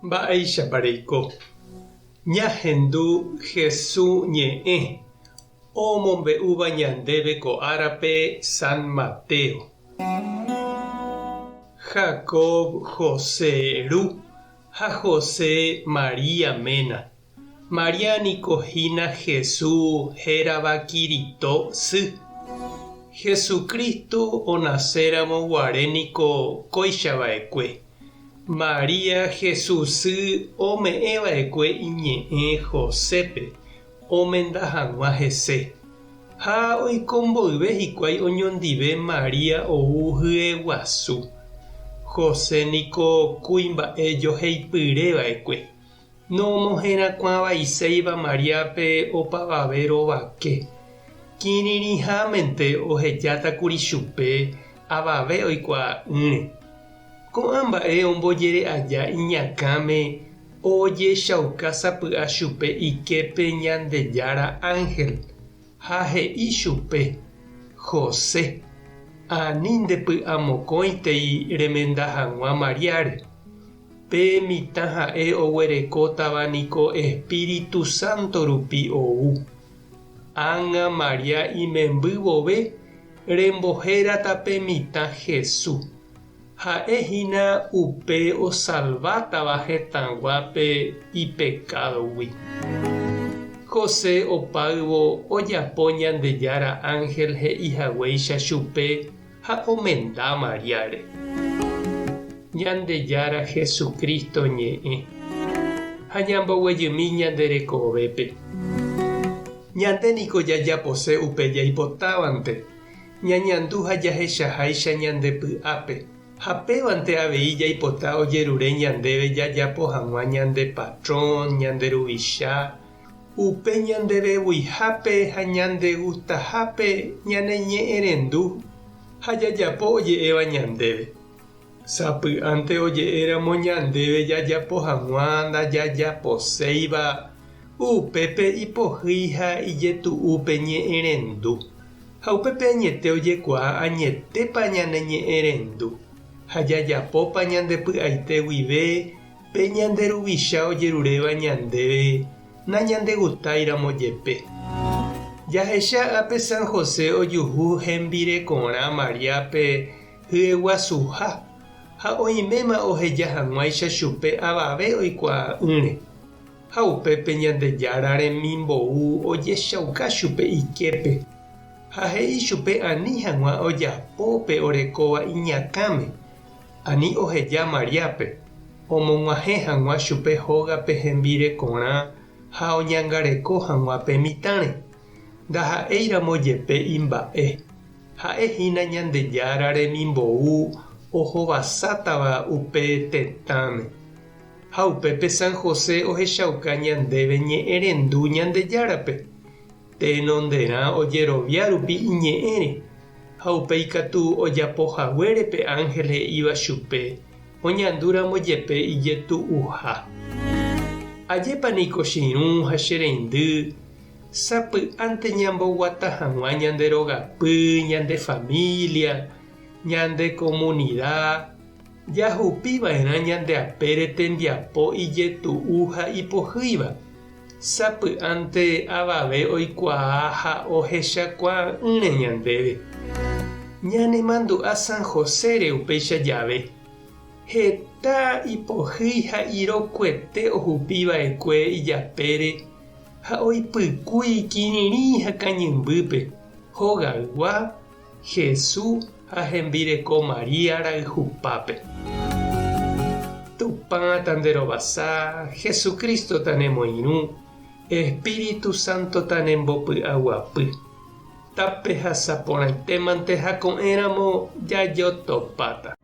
Mba'éichapa reiko? Ñahendu Hesu ñe'ẽ omombe'úva ñandéve ko árape San Mateo. Jacob José ru ha José María ména. María niko hína Hesu hérava Kirito sy. Jesucristo onaséramo guare niko kóicha va'ekue. María Jesús sy ome'ẽ va'ekue iñe'ẽ Josépe omenda hag̃ua hese. Ha oiko mboyve hikuái oñondive María ou hyeguasu. José niko kuimba'e joheipyre va'ekue. Nomoherakuãvaiséiva Maríape opavave rovake. Kirirĩhámente ohejátakuri chupe avave oikuaa'ỹre. Ko'ã mba'e ombojere aja iñakãme ojechauka sapy'a chupe iképe Ñandejára ánhel, ha he'i chupe, José, ani ndepy'amokõitei remenda hag̃ua Maríare. Pe mitã ha'e oguerekótava niko Espíritu Santo rupi ou. Ág̃a María imemby vove rembohérata pe mitã Jesús. Ha'e hína upe osalvátava hetãguápe ipekádogui. José opáyvo ojapo Ñandejára ánhel he'i haguéicha chupe ha omenda Maríare. Ñandejára Jesucristo ñe'ẽ ha ñamboguejymi ñande rekovépe. Ñande niko jajapose upe jaipotávante, ñañandu ha jahechaháicha ñande py'ápe, ha pévante avei jaipota ojerure ñandéve jajapo hag̃ua ñande patrón, ñande ruvicha, Upe ñandevevuihápe ha ñandegustahápe ñaneñe'ẽrendu ha jajapo oje'éva ñandéve. Sapy'ánte oje'éramo ñandéve jajapo hag̃ua ndajajaposéiva, upépe ipohýi ha ijetu'u pe ñe'ẽrendu. Ha upépe añete ojekuaa añetépa ñaneñe'ẽrendu ha jajapópa ñande py'aite guive Pe ñande Ruvicha ojeruréva ñandéve nañandegustáiramo jepe. Jahecha ápe San José ojuhu hembirekorã Maríape hyeguasuha ha oiméma oheja hag̃uáicha chupe avave oikuaa'ỹre. Ha upépe Ñandejára remimbou ojechauka chupe iképe ha he'i chupe ani hag̃ua ojapo pe orekóva iñakãme. Ani oheja Maríape, omog̃uahẽ hag̃ua chupe hógape hembirekorã ha oñangareko hag̃ua pe mitãre, ndaha'éiramo jepe imba'e. Ha'e hína Ñandejára remimbou ohovasátava upe tetãme. Ha upépe San José ohechauka ñandéve ñe'ẽrendu Ñandejárape. Tenonderã ojerovia rupi iñe'ẽre, ha upéi katu ojapo haguére pe ánhel he'íva chupe, oñandúramo jepe ijetu'uha. Ajépa niko che irũ ha che reindy, sapy'ánte ñamboguata hag̃ua ñande rogapy, ñande familia, ñande komunida, jahupi va'erã ñande apére tembiapo ijetu'u ha ipohýiva. Sapy'ánte avave oikuaa ha ohechakuaa'ỹre ñandéve. Ñanemandu'a San Josére upéicha jave. Heta ipohýi ha irokuete ohupi va'ekue ijapére ha oipykúi kirirĩ ha kañymbýpe, hogaygua, Hesu ha hembireko María rayhupápe. Tupã tanderovasa, Jesucristo tanemoirũ, Espíritu Santo tanembopy'aguapy. Tapehasa porãitémante ha ko'ẽramo jajotopáta.